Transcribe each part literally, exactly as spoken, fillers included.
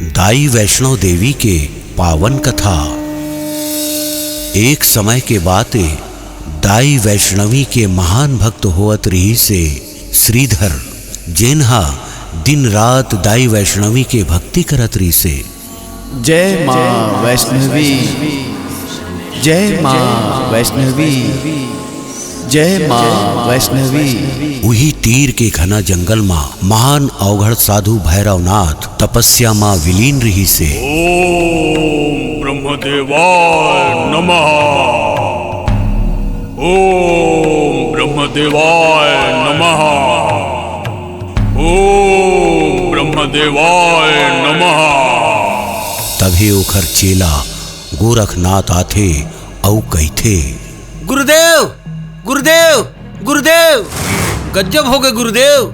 दाई वैष्णो देवी के पावन कथा। एक समय के बात ए, दाई वैष्णवी के महान भक्त होवत रिहिस हे श्रीधर, जेन हा दिन रात दाई वैष्णवी के भक्ति करत रिहिस हे। जय माँ वैष्णवी, जय माँ वैष्णवी, जय माँ वैष्णवी। उही तीर के घना जंगल म महान अवघड़ साधु भैरवनाथ तपस्या म विलीन रिहिस हे। ओम ब्रह्मदेवाय नमः। ओम ब्रह्मदेवाय नमः। ओम ब्रह्मदेवाय नमः। तभे ओखर चेला गोरखनाथ आथे अउ कहिथे, गुरुदेव, गुरुदेव, गुरुदेव, गजब होगे गुरुदेव।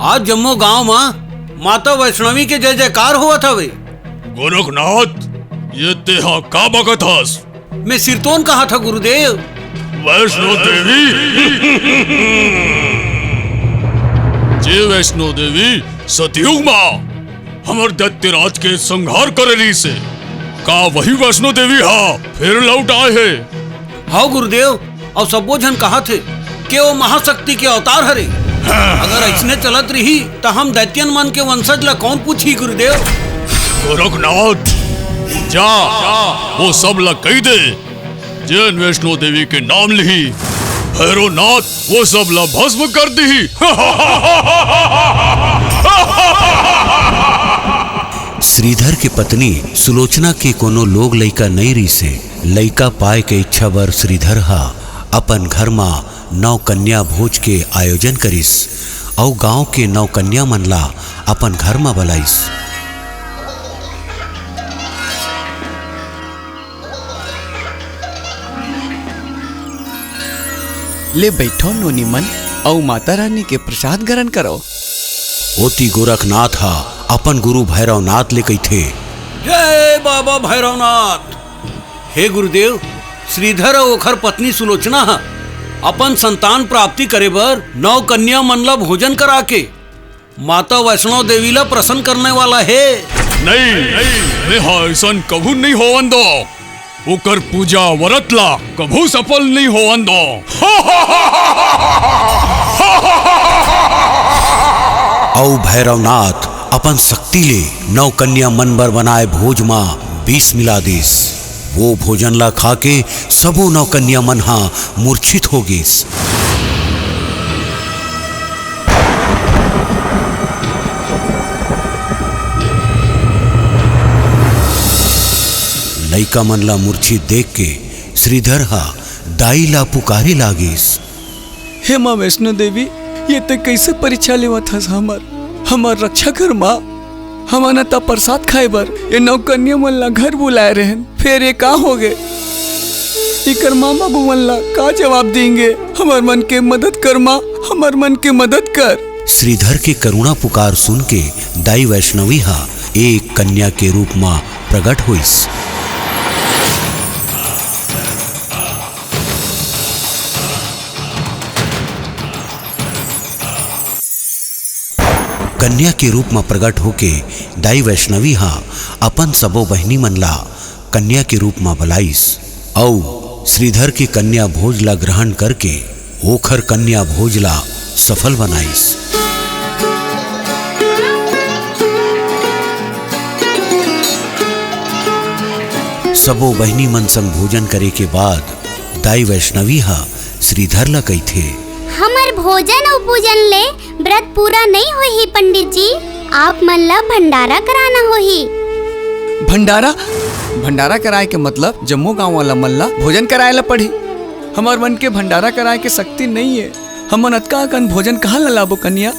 आज जम्मो गांव म माता वैष्णवी के जय जयकार होवत हवे। गोरखनाथ, ये तेहा का बकत हस? मैं सिरतोन कहा था गुरुदेव। वैष्णो देवी, जे वैष्णो देवी सतयुग मा हमर दैत्यराज के संहार करे रहिस हे, का वही वैष्णो देवी हा फिर लौट आए हे? हव गुरुदेव, अउ सब्बो झन कहा थे के वो महाशक्ति के अवतार हरे। अगर अइसने चलत रही, त हम दैत्यन मन के वंशज ला कौन पूछही गुरुदेव? गोरखनाथ, जा, वो सब ला कहि दे, जेन वैष्णो देवी के नाम लिही, भैरवनाथ वो सब ला भस्म कर दिही। श्रीधर के पत्नी सुलोचना के कोनो लोग लइका नइ रिहिस हे। लइका पाए के इच्छा बर श्रीधर ह अपन घर म नौ कन्या भोज के आयोजन करिस अउ गांव के नौ कन्या मन ला अपन घर म बलाइस। ले बइठो नोनी मन, अउ माता रानी के प्रसाद ग्रहण करो। ओती गोरखनाथ ह अपन गुरु भैरवनाथ ले कहिथे, जय बाबा भैरवनाथ। हे गुरुदेव, श्रीधर अउ ओखर पत्नी सुलोचना ह अपन संतान प्राप्ति करे बर नौ कन्या मन ला भोजन करा के माता वैष्णो देवी ला प्रसन्न करने वाला हे। नहीं, नहीं, मेहा अइसन कभू नहीं होवन दो। ओकर पूजा व्रत ला कभू सफल नहीं होवन दो। अउ भैरवनाथ अपन शक्ति ले नौ कन्या मन बर बनाए भोज म विष मिला दिस। वो भोजन ला खा के सबो नौ कन्या मन ह मूर्छित हो गिस। लइका मन ला मूर्छित देख के श्रीधर ह दाई ला पुकारे लागिस। हे माँ वैष्णो देवी, ये ते कइसे परीक्षा लेवत हस हमर? हमर रक्षा कर माँ। हमन ह त प्रसाद खाए बर ये नौ कन्या मन ला घर बुलाए रहेन, फेर ये का होगे? इकर माँ बाबू मन ला का जवाब देंगे? हमर मन के मदद कर माँ, हमर मन के मदद कर। श्रीधर के करुणा पुकार सुन के दाई वैष्णवी ह एक कन्या के रूप म प्रगट होइस। कन्या के रूप म प्रगट होके दाई वैष्णवी ह अपन सबो बहिनी मन ला कन्या के रूप म बलाइस अउ श्रीधर के कन्या भोज ला ग्रहण करके ओखर कन्या भोज ला सफल बनाइस। सबो बहिनी मन संग भोजन करे के बाद दाई वैष्णवी ह श्रीधर ला कहिथे, हमर भोजन अउ पूजन ले व्रत पूरा नइ होही पंडित जी, आप मन ला भंडारा कराना होही। भंडारा? भंडारा कराए के मतलब जम्मो गांव वाला मन ला भोजन कराए ला पड़ही। हमर मन के भंडारा कराए के शक्ति नइ हे। हमन अतका अकन भोजन कहाँ ला लाबो कन्या?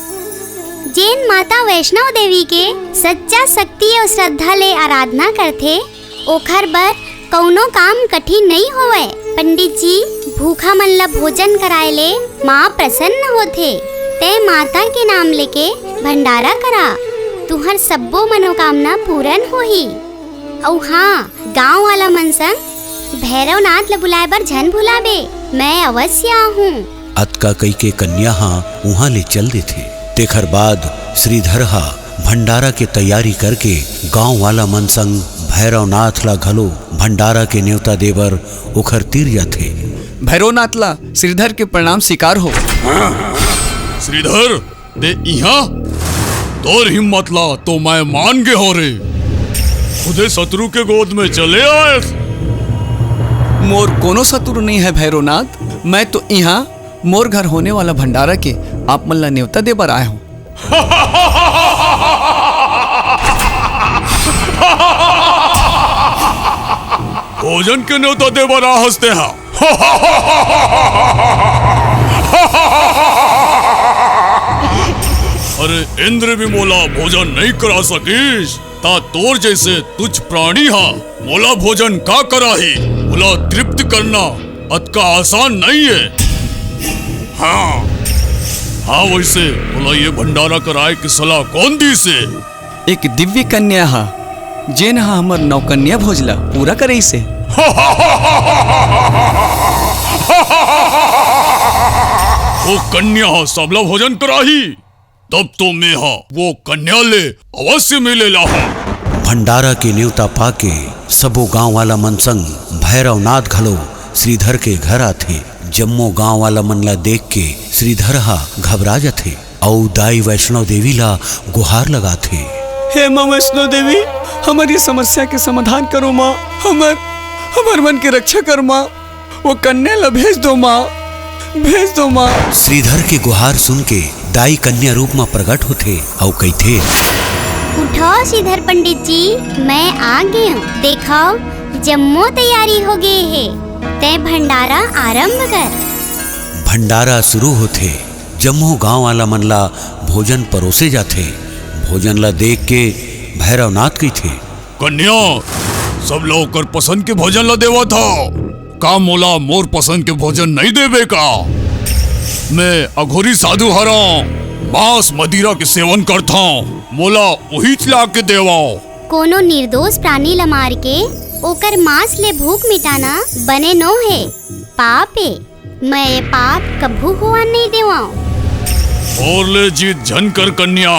जेन माता वैष्णव देवी के सच्चा शक्ति अउ श्रद्धा ले आराधना करथे, ओखर बर कउनो काम कठिन नइ होवय। पंडित जी, भूखा मन ल भोजन कराए ले माँ प्रसन्न होथे। तैं माता के नाम लेके भंडारा करा, तुंहर सब्बो मनोकामना पूरन होही। अउ हाँ, गांव वाला मन संग भैरवनाथ ल बुलाए बर झन भुलाबे, मैं अवश्य आहूं। अतका कहिके कन्या ह उहां ले चल देथे। तेखर बाद श्रीधर ह भंडारा के तैयारी करके गांव वाला मन संग भैरवनाथ ला घलो भंडारा के नेवता दे बर ओखर तीर जाथे। भैरवनाथ ला श्रीधर के प्रणाम स्वीकार हो। श्रीधर, ते इहाँ? तोर हिम्मत ला तो मैं मान गे हो रे। खुदे शत्रु के गोद में चले आयस। मोर कोनो शत्रु नहीं है भैरवनाथ, मैं तो इहाँ मोर घर होने वाला भंडारा के आप मन ला नेवता दे बर आए हूँ। भोजन के नेवता दे बर आहस तेहा। अरे इंद्र भी मोला भोजन नहीं करा सकिस, ता तोर जैसे तुच्छ प्राणी हा मोला भोजन का कराही? मोला तृप्त करना अतका आसान नहीं है। हाँ, हाँ, वैसे मोला ये भंडारा कराए के सलाह कौन दीस हे? एक दिव्य कन्या हा, जेन हा हमर नौकन्या भोज ला पूरा करइस हे। वो कन्या हा सबला भोजन कराही, तब तो मैं हा वो कन्या ले अवश्य मिले ला हूँ। भंडारा के नेवता पाके सबो गांव वाला मन संग भैरवनाथ घलो श्रीधर के घर आथे। जम्मो गांव वाला मन ला देख के श्रीधर हा घबरा जाथे। अउ दाई वैष्णव देवी ला गुहार लगाथे। हे माँ वैष्णव देवी, हमर ये समस्या के समाधान करो माँ, हमर, हमर मन के रक्षा कर माँ, वो कन्या ला भेज दो माँ, भेज दो माँ। श्रीधर के गुहार सुन के दाई कन्या रूप म प्रगट होथे अउ कहिथे। उठो श्रीधर पंडित जी, मैं आ गेंव। देखो, जम्मो तैयारी हो गे हे, तैं भंडारा आरंभ कर। भंडारा शुरू होथे। जम्मो गांव वाला मन ला भोजन परोसे जाथे। भोजन ला देख के भैरवनाथ कहिथे। कन्या, सब ला ओकर पसंद के भोजन ला देवत हव। का मोला मोर पसंद के भोजन नहीं देबे का? मैं अघोरी साधु हरंव, मांस मदिरा के सेवन करथंव, मोला उहीच ला के देवव। कोनो निर्दोष प्राणी ला मार के ओकर मांस ले भूख मिटाना बने नो हे, पाप ए। मैं ये पाप कभू होवा नहीं देवंव। मोर ले जिद झन कर कन्या,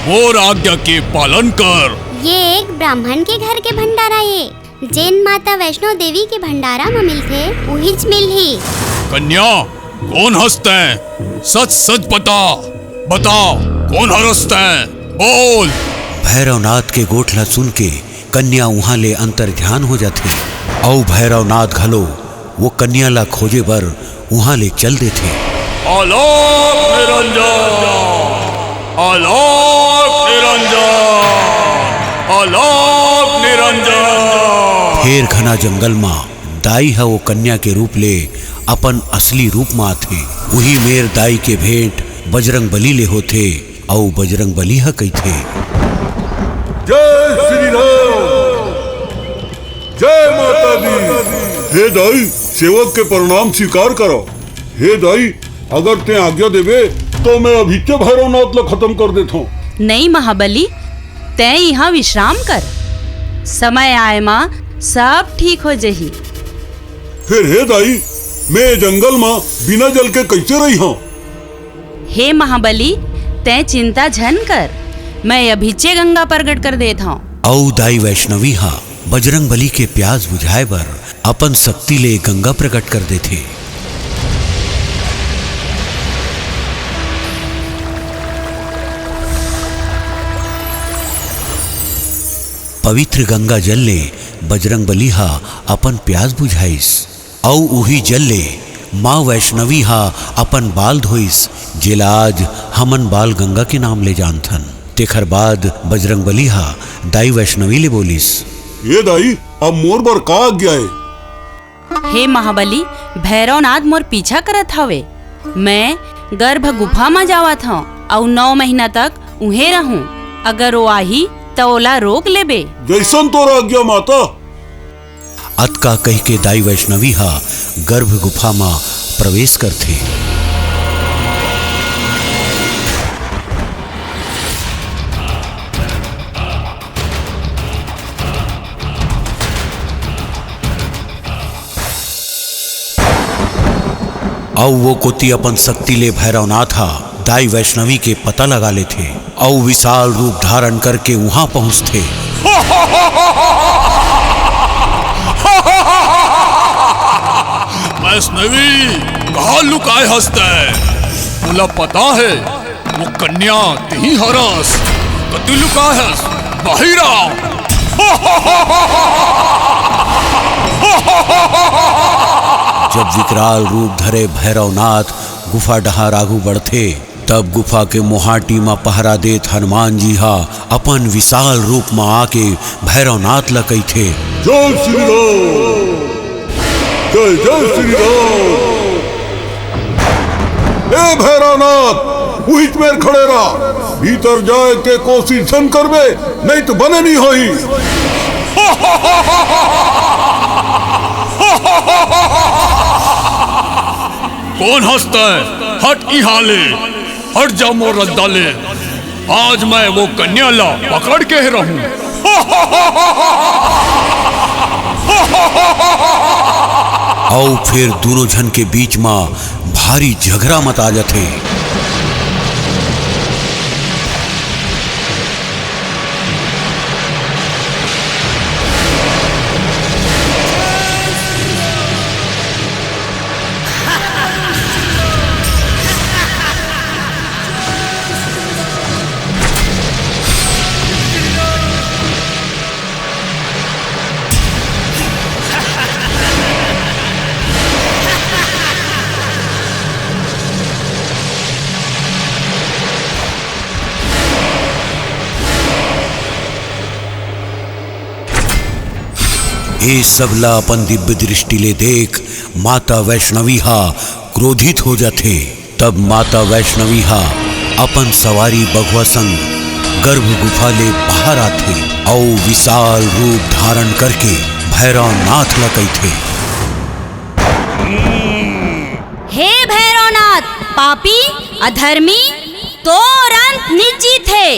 मोर आज्ञा के पालन कर। ये एक ब्राह्मण के घर के भंडारा ए, जेन माता वैष्णो देवी के भंडारा म मिलथे, उहीच मिलही। कन्या, कोन हस तैं? सच सच बता, बता, कोन हरस तैं? बोल। भैरवनाथ के गोठ ला सुन के कन्या उहाँ ले अंतर ध्यान हो जाथे, अउ भैरवनाथ घलो वो कन्या ला खोजे बर उहाँ ले चल देथे। आलोक निरंजन, आलोक निरंजन, आलोक निरंजन। फेर घना जंगल म दाई ह वो कन्या के रूप ले अपन असली रूप म आथे। उही मेर दाई के भेंट बजरंग बली ले होथे। अउ बजरंग बली ह कहिथे। जय श्री राम, जय माता दी। हे दाई, सेवक के प्रणाम स्वीकार करो। हे दाई, अगर तैं आज्ञा देबे, तो मैं अभीचे भैरवनाथ ला खत्म कर देथंव। नहीं महाबली, तैं इहाँ विश्राम कर, समय आए म सब ठीक हो जही। फेर हे दाई, मैं ए जंगल म बिना जल के कइसे रहिहंव? हे महाबली, तैं चिंता झन कर, मैं अभीचे गंगा प्रगट कर देत हंव। अउ दाई वैष्णवी ह बजरंग बली के प्यास बुझाए बर अपन शक्ति ले गंगा प्रकट कर देथे। पवित्र गंगा जल ले बजरंग बली ह अपन प्यास बुझाइस। अउ उही जल ले माँ वैष्णवी ह अपन बाल धोइस, जेला आज हमन बाल गंगा के नाम ले जानथन। तेखर बाद बजरंग बली ह दाई वैष्णवी ले बोलिस। ए दाई, अब मोर बर का आज्ञा ए? हे महाबली, भैरवनाथ मोर पीछा करत हवे। मैं गर्भ गुफा म जावत हंव अउ नौ महीना तक उहें रहूं। अगर वो आही, त ओला रोक लेबे। जइसन तोर आज्ञा, माता। अतका कहिके दाई वैष्णवी ह गर्भ गुफा म प्रवेश करथे। अउ वो कोती अपन शक्ति ले भैरवनाथ ह दाई वैष्णवी के पता लगा लेथे अउ विशाल रूप धारण करके उहां पहुंचथे। वैष्णवी, कहां लुकाय हस तैं? मोला पता हे, वो कन्या तिही हरस। कति लुकाय हस? बाहिर आ। जब विकराल रूप धरे भैरवनाथ गुफा डहार आगू बढ़थे, तब गुफा के मोहाटी म पहरा देत हनुमान जी ह अपन विशाल रूप म आके भैरवनाथ ल कहिथे। जय श्री राम, जय जय श्री राम। ए भैरवनाथ, उहिच मेर खड़े रह, भीतर जाय के कोशिश झन करबे, नहीं तो बने नहीं होही। कोन हस तैं? हट इहां ले, हट जा मोर रद्दा ले। आज मैं वो कन्या ला पकड़ के रहूं। अउ फिर दूनों झन के बीच म भारी झगरा मता जथे। ए सब ला अपन दिव्य दृष्टि ले देख माता वैष्णवी हा क्रोधित हो जाथे। तब माता वैष्णवी हा अपन सवारी बघवा संग गर्भ गुफा ले बाहर आथे अउ विशाल रूप धारण करके भैरवनाथ ला कहिथे। हे भैरवनाथ, पापी, अधर्मी, तोर अंत निश्चित हे।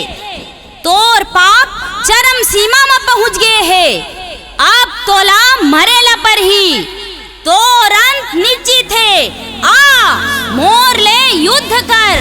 तोर पाप चरम सीमा म पहुंच गे हे। अब तोला मरे ल परही। तोर अंत निश्चित हे। आ, मोर ले युद्ध कर।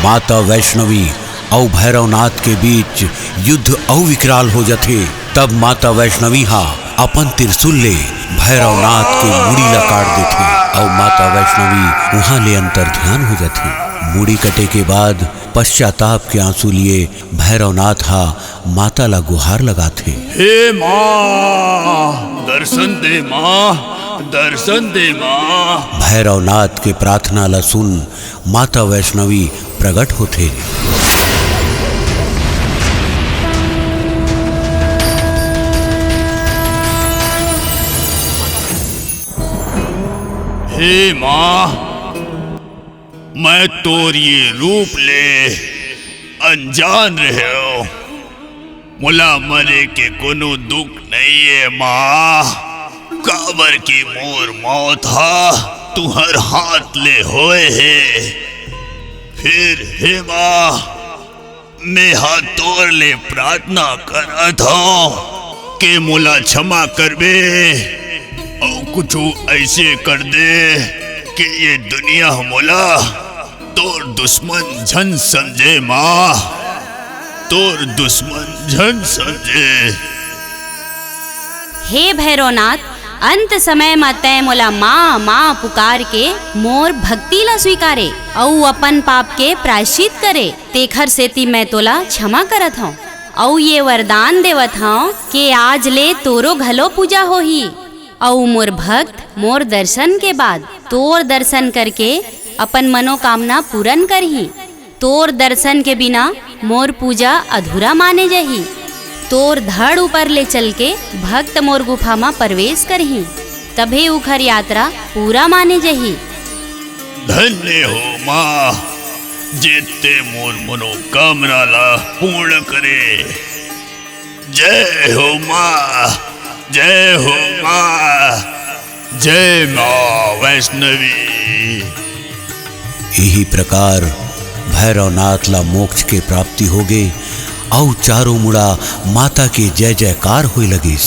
माता वैष्णवी अउ भैरवनाथ के बीच युद्ध अउ विकराल हो जथे। तब माता वैष्णवी हा अपन त्रिशूल ले भैरवनाथ के मुड़ी ला काट देथे अउ माता वैष्णवी उहां ले अंतर ध्यान हो जथे। मुड़ी कटे के बाद पश्चाताप के आंसू लिए भैरवनाथ हा माता ला गुहार लगाथे। हे माँ, दर्शन दे माँ, दर्शन दे माँ। भैरवनाथ के प्रार्थना ला सुन माता वैष्णवी प्रगट होथे। हे माँ, मैं तोर ये रूप ले अनजान रहेंव। मोला मरे के कोनो दुख नइये माँ, काबर कि मोर मौत हा तुंहर हाथ ले होए हे। फिर हे माँ, मेंहा तोर ले प्रार्थना करत हंव के मोला क्षमा करबे अउ कुछु अइसे कर दे के ये दुनिया मोला तोर दुश्मन झन समझे माँ, तोर दुश्मन झन समझे। हे भैरवनाथ, अंत समय म तैं मोला माँ, माँ पुकार के मोर भक्ति ला स्वीकारे अउ अपन पाप के प्रायश्चित करे, तेखर सेती मैं तोला क्षमा करत हंव अउ ये वरदान देवत हंव के आज ले तोरो घलो पूजा होही अउ मोर भक्त मोर दर्शन के बाद तोर दर्शन करके अपन मनोकामना पूरन करही। तोर दर्शन के बिना मोर पूजा अधूरा माने जही। तोर धड़ ऊपर ले चल के भक्त मोर गुफा म प्रवेश करही, तभे उखर यात्रा पूरा माने जही। धन्य हो माँ, जेते मोर मनोकामना ला पूर्ण करे। जय हो माँ। जय हो माँ, जय माँ वैष्णवी। इही प्रकार भैरवनाथ ला मोक्ष के प्राप्ति होगे। अउ चारों मुड़ा माता के जय जयकार होय लगिस।